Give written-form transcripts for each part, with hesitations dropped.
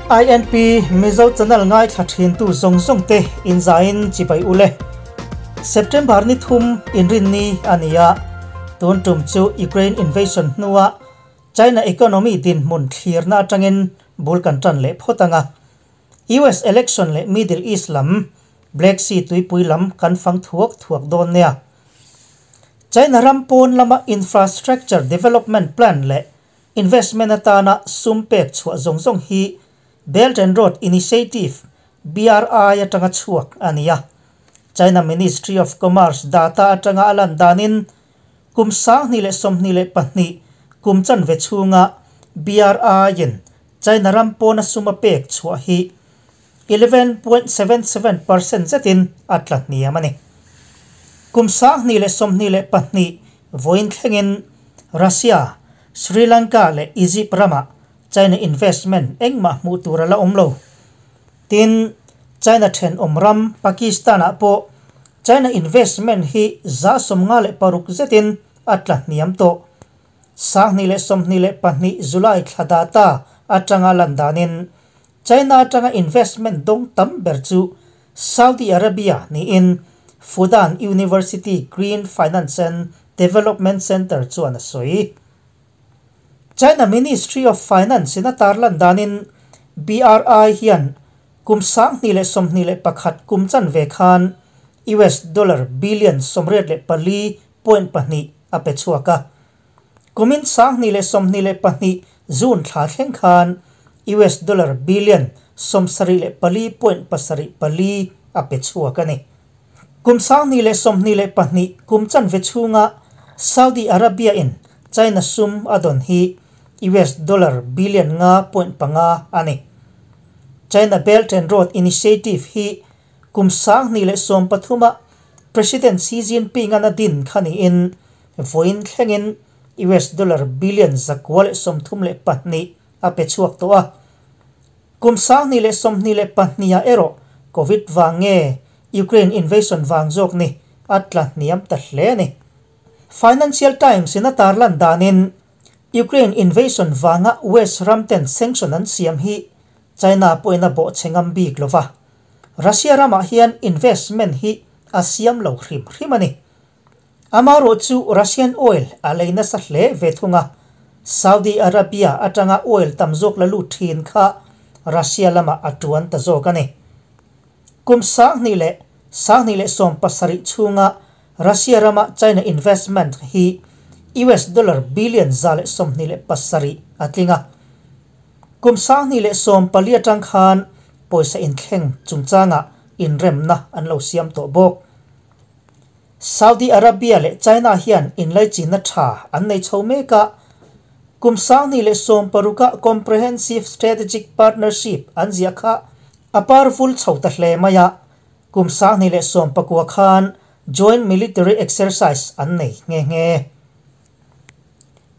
INP Mizo channel ngaithla thintu zawng zawng te inzain chibai ule. September ni thum inrinni a ni a, tun tum chu Ukraine invasion hnua China economy dinhmun thlirna atangin bul kan tan leh phawt anga. US election leh Middle East lam, Black Sea tuipui lam kan fang thuak thuak dawn nia. China ram pawn lama infrastructure development plan leh investment atana sum pek chhuah zawng zawng hi Belt and Road Initiative, BRI, atanga chhuak a ni a. China Ministry of Commerce data atanga a lan danin kum 2022 kum chanve chhunga BRI-in China ram pawna sum a pek chhuah hi 11.77% zetin a tla hniam a ni. Kum 2022 vawiin thlengin Russia, Sri Lanka leh Egypt ramah China investment engmah hmuh tur a la awm lo. Tin, China thenawm ram Pakistan-ah pawh China investment hi 56% zetin a tla hniam tawh. 2022 July thla data atanga lan danin China atanga investment dawng tam ber chu Saudi Arabia niin Fudan University Green Finance and Development Center chuan a sawi. China Ministry of Finance in a tarlan danin BRI hian kum 2021 kum chanve khan US dollar billion 84.2 a pe chhuak a. Kumin 2022 June thla thleng khan US dollar billion 74.74 a pe chhuak a ni. Kum 2022 kum chanve chhunga Saudi Arabia in China sum a dawn hi US dollar billion 5.5 a ni. China Belt and Road Initiative hi kum 2013 President Xi Jinping an a din kha niin vawiin thlengin US dollar billion 132 a pe chhuak tawh a. Kum 2022 ah erawh Covid vang nge Ukraine invasion vang zawk ni a tla hniam ta hle a ni. Financial Times in a tarlan danin Ukraine invasion vanga West ram ten sanction an siam hi China pawhin a bawh che ngam bik lova. Russia ramah hian investment hi a siam lo hrim hrim a ni. Amarawh chu Russian oil a lei nasa hle ve thung a, Saudi Arabia atanga oil tam zawk la lut thin kha Russia lamah a tuan ta zawk a ni. Kum 2017 chhunga Russia rama China investment hi US dollar billion 127 a tling a. Kum 2014 atang khan pawisa inthleng chungchanga inremna an lo siam tawh bawk. Saudi Arabia leh China hian inlaichinna tha an nei chho mek a, kum 2016 Comprehensive Strategic Partnership an ziah kha a par vul chho ta hle mai a, kum 2019 khan Joint Military Exercise an nei nge nge.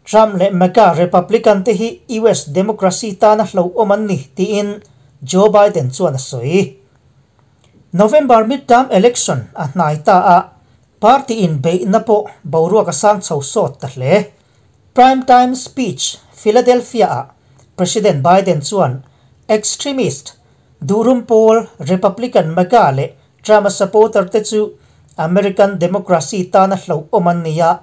Trump leh MAGA Republican te hi US democracy tana hlo awm an ni tiin Joe Biden chuan a sawi. November midterm election a hnai ta a, party in beihna pawh boruak a sang chho sawt ta hle. Prime time speech Philadelphia ah President Biden chuan extremist durum pawl Republican MAGA leh Trump supporter te chu American democracy tana hlo awm an ni a,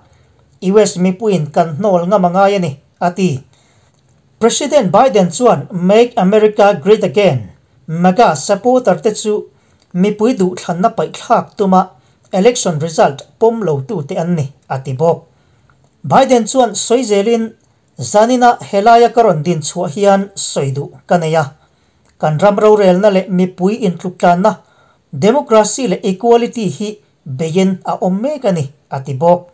US mipuiin kan hnawl ngam angai a ni, a ti. President Biden chuan Make America Great Again MAGA supporter te chu mipui duh thlanna paihthlak tuma election result pawm lo tu te an ni, a ti bawk. Biden chuan sawi zelin zanina helai a ka rawn din chhuah hian sawi duh ka nei a. Kan ram rorelna leh mipui intluktlanna democracy leh equality hi beiin a awm mek a ni, a ti bawk.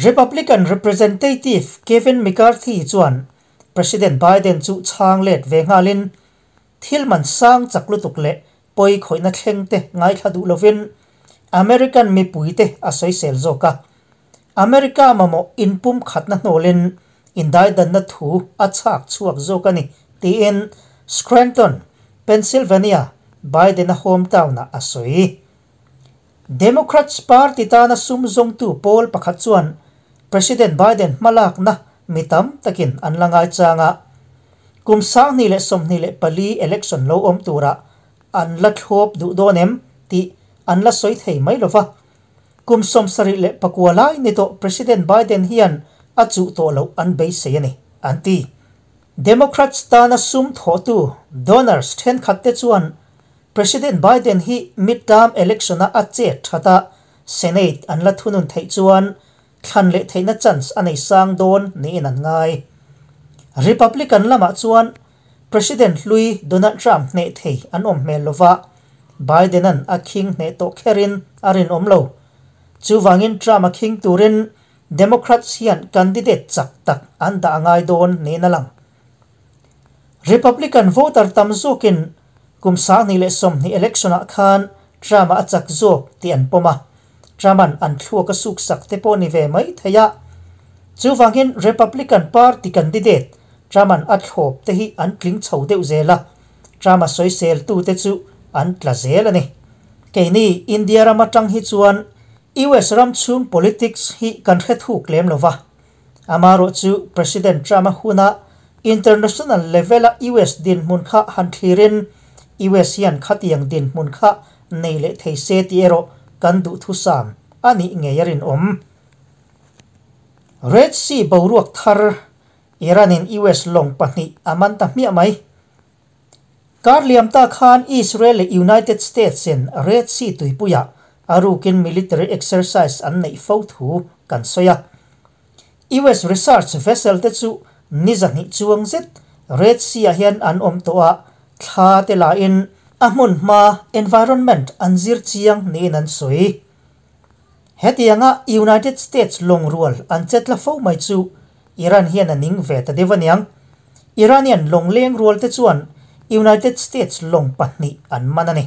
Republican Representative Kevin McCarthy chuan President Biden chu chhang let ve nghalin thil man sang chak lutuk leh pawi khawihna thleng te ngaithla duh lovin American mipui te a sawisel zawk a. America mamawh inpum khatna hnawlin indaidanna thu a chhak chhuak zawk a ni tiin Scranton, Pennsylvania, Biden a hometown ah a sawi. Democrats Party tana sum zawngtu pawl pakhat chuan President Biden hmalakna mi tam takin an la ngai chang a. Kum 2024 election lo awm turah an la thlawp duh dawn em tih an la sawi thei mai lo va. Kum 79 lai ni tawh President Biden hian a chuh tawh loh an beisei a ni, an ti. Democrats tana sum thawhtu donors thenkhatte chuan President Biden hi midterm election-a a chet that a, Senate an la thunun theih chuan thlan leh theihna chance a nei sang dawn niin an ngai. Republican lamah chuan President hlui Donald Trump hneh thei an awm hmel lova, Biden-a'n a khing hneh tawh kherin a rinawm lo. Chuvangin Trump a khing turin Democrats hian candidate chak tak an dah a ngai dawn niin a lang. Republican voter tam zawkin kum 2020 election-ah khan Trump-a a chak zawk tih an pawm a, Trump-a'n an thluak a suksak te pawh ni ve mai thei a. Chuvangin Republican Party candidate Trump-a'n a thlawp te hi an tling chho deuh zel a, Trump-a sawiseltute chu an tla zel a ni. Keini India ram atang hi chuan US ram chhung politics hi kan hre thuk lem lo va. Amaherawh chu President Trump-a huna international level-a US dinhmun kha han thlirin US hian khatiang dinhmun kha nei leh thei se tih erawh kan duhthusam a nih ngei a rinawm. Red Sea boruak thar Iran-in US lawng pahnih a man ta hmiah mai. Kar liam ta khan Israel leh United States-in Red Sea tuipuiah a rukin military exercise an neih fo thu kan sawi a. US research vessel te chu ni zahnih chuang zet Red Sea-ah hian an awm tawh a, thla te lahin a hmun hma environment an zir chiang niin an sawi. Hetianga United States lawng rual an chetla fo mai chu Iran hian a ning ve ta deuh aniang. Iranian lawng leng rual te chuan United States lawng pahnih an man a ni.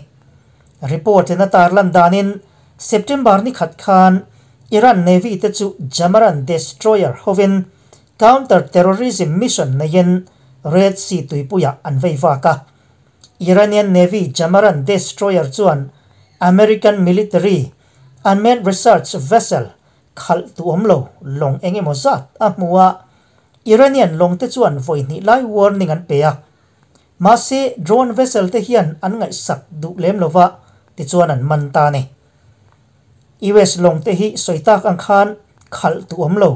Report in a tarlan danin September ni khat khan Iran Navy te chu Jamaran destroyer hovin counter terrorism mission neiin Red Sea tuipuiah an vei vak a. Iranian Navy Jamaran destroyer chuan American military unmanned research vessel khalh tu awm lo lawng eng emaw zat a hmu a, Iranian lawng te chuan vawi hnih lai warning an pe a. Mahse, drone vessel te hian an ngaihsak duh lem lova, tichuan an man ta a ni. US lawng te hi sawi tak ang khan khalh tu awm lo,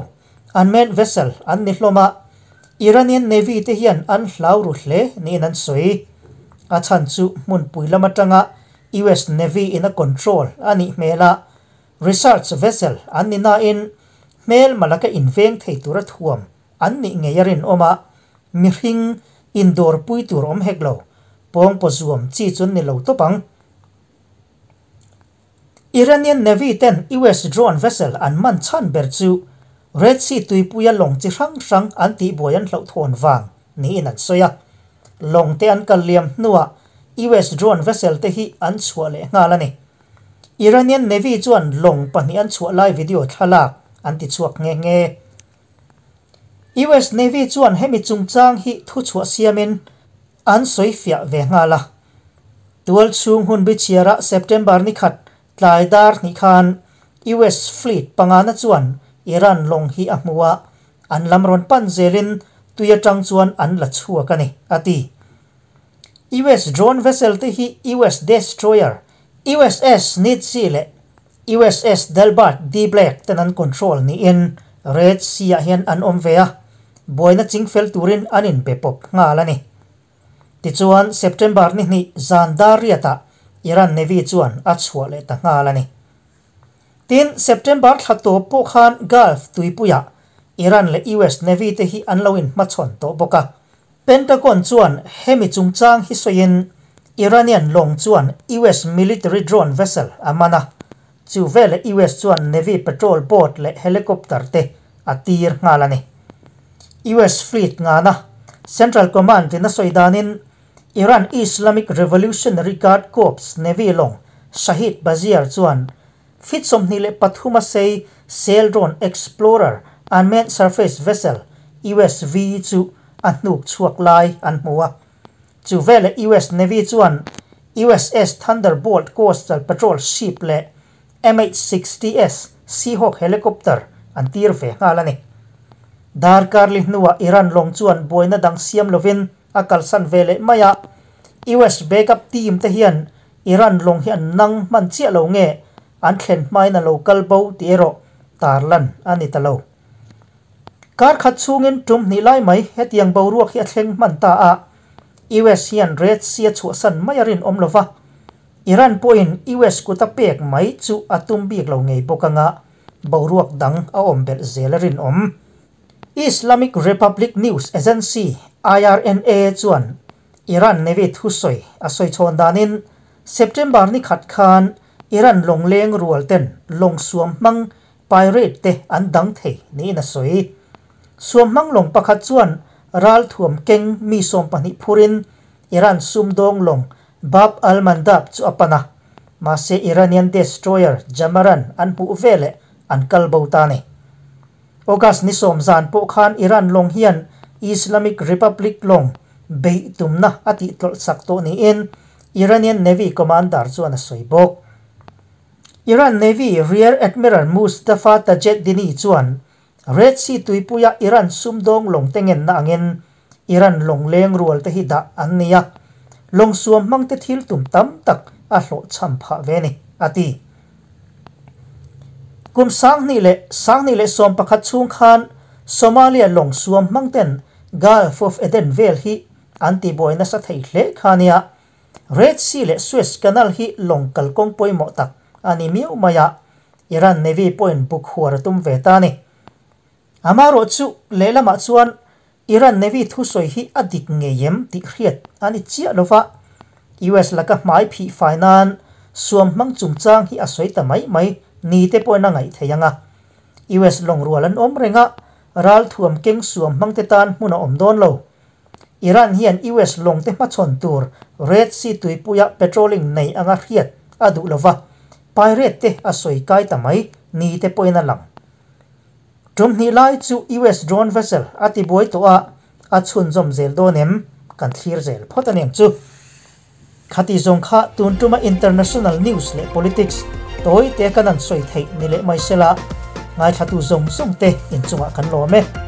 unmanned vessel an ni hlawm a, Iranian Navy te hian an hlau ru hle niin an sawi. A chhan chu hmunpui lam atanga US Navy in a control a nih hmel a, Research vessel an ni nain hmel malaka inveng thei tura thuam an nih ngei a rinawm a, mihring indawrpui tur awm hek lo, pawngpaw zuam chi chu an ni lo tawp ang. Iranian Navy ten US drone vessel an man chhan ber chu Red Sea tuipuia lawng chi hrang hrang an tihbuai an hlauhthawn vang niin an sawi a. Lawng te an kal liam hnuah US drone vessel te hi an chhuah leh nghal a ni. Iranian Navy chuan lawng pahnih an chhuah lai video thlalak an ti chhuak nghe nghe. US Navy chuan hemi chungchang hi thuchhuah siamin an sawi fiah ve nghal a. Tual chhung hun bichhiarah September ni khat tlai dar hnih khan US fleet pangana chuan Iran lawng hi a hmu a, an lam rawn pan zelin tui atang chuan an la chhuak a ni, a ti. US drone vessel te hi US destroyer USS Nitze leh USS Delbert D. Black ten an control niin Red Sea ah hian an awm ve a, buaina chingfel turin an inbe pawp nghal a ni. Tichuan, September ni hnih zan dar riatah Iran Navy chuan a chhuah leh ta nghal a ni. Tin, September thla tawp pawh khan Gulf tuipuiah Iran leh US Navy te hi an lo inhmachhawn tawh bawk a. Pentagon chuan hemi chungchang hi sawiin Iranian lawng chuan US military drone vessel a man a, chu veleh US chuan Navy patrol boat leh helicopter te a tir nghal a ni. US fleet ngana Central Command in a sawi danin Iran Islamic Revolutionary Guard Corps Navy lawng Shahid Baziar chuan feet 23 a sei Saildrone Explorer unmanned surface vessel, USV, chu a hnuk chhuak lai an hmu a. Chu veleh US Navy chuan USS Thunderbolt coastal patrol ship leh MH-60S Seahawk helicopter an tir ve nghal a ni. Darkar li hnuah Iran lawng chuan buaina dang siam lovin a kalsan ve leh mai a, US backup team te hian Iran lawng hi an nang hman chiah lo nge an thlen hmain a lo kal bo tih erawh tarlan a ni ta lo. Kar khat chhungin tum hnih lai mai hetiang boruak hi a thleng hman ta a, US hian Red Sea a chhuahsan mai a rinawm lo va, Iran pawhin US kuta pek mai chu a tum bik lo ngei bawk anga boruak dang a awm belh zel a rinawm. Islamic Republic News Agency, IRNA, chuan Iran Navy thusawi a sawi chhawn danin September ni khat khan Iran lawngleng rual ten lawng suam hmang pirate te an dang thei niin a sawi. Suam hmang lawng pakhat chuan ralthuam keng mi 20 phurin Iran sumdawng lawng Bab al-Mandab chu a pan a, mahse Iranian destroyer Jamaran an hmuh veleh an kal bo ta a ni. August ni 10 zan pawh khan Iran lawng hian Islamic Republic lawng beih tumna a tih tlawlh sak tawh niin Iranian Navy commander chuan a sawi bawk. Iran Navy Rear Admiral Mustafa Tajeddini chuan Red Sea tuipuia Iran sumdawng lawng te ngenna angin Iran lawng leng rual te hi dah an ni a, lawng suam hmang te thil tum tam tak a hlawhchham phah ve ni, a ti. Kum 2011 chhung khan Somalia lawng suam hmang ten Gulf of Aden vel hi an tibuai nasa thei hle kha nia. Red Sea leh Suez Canal hi lawng kalkawng pawimawh tak a ni miau mai a, Iran Navy pawhin buk huar a tum ve ta a ni. Amaherawh chu lehlamah chuan Iran Navy thusawi hi a dik ngei em tih hriat a ni chiah lo va, US laka hmai phih fai nan suam hmang chungchang hi a sawi ta mai mai ni te pawhin a ngaih thei ang a. US lawng rual an awm reng a, ralthuam keng suam hmang te tan hmun a awm dawn lo. Iran hian US lawng te hmachhawn tur Red Sea tuipuia patrolling nei anga hriat a duh lo va, pirate te a sawi kai ta mai ni te pawhin a lang. Tum hnih lai chu US drone vessel a ti buai tawh a, a chhunzawm zel dawn em? Kan thlir zel phawt a ni ang chu. Khati zawng kha tun tuma international news leh politics tawi te kan an sawi theih ni leh mai sela, ngaithlatu zawng zawng te inchungah kan lawm e.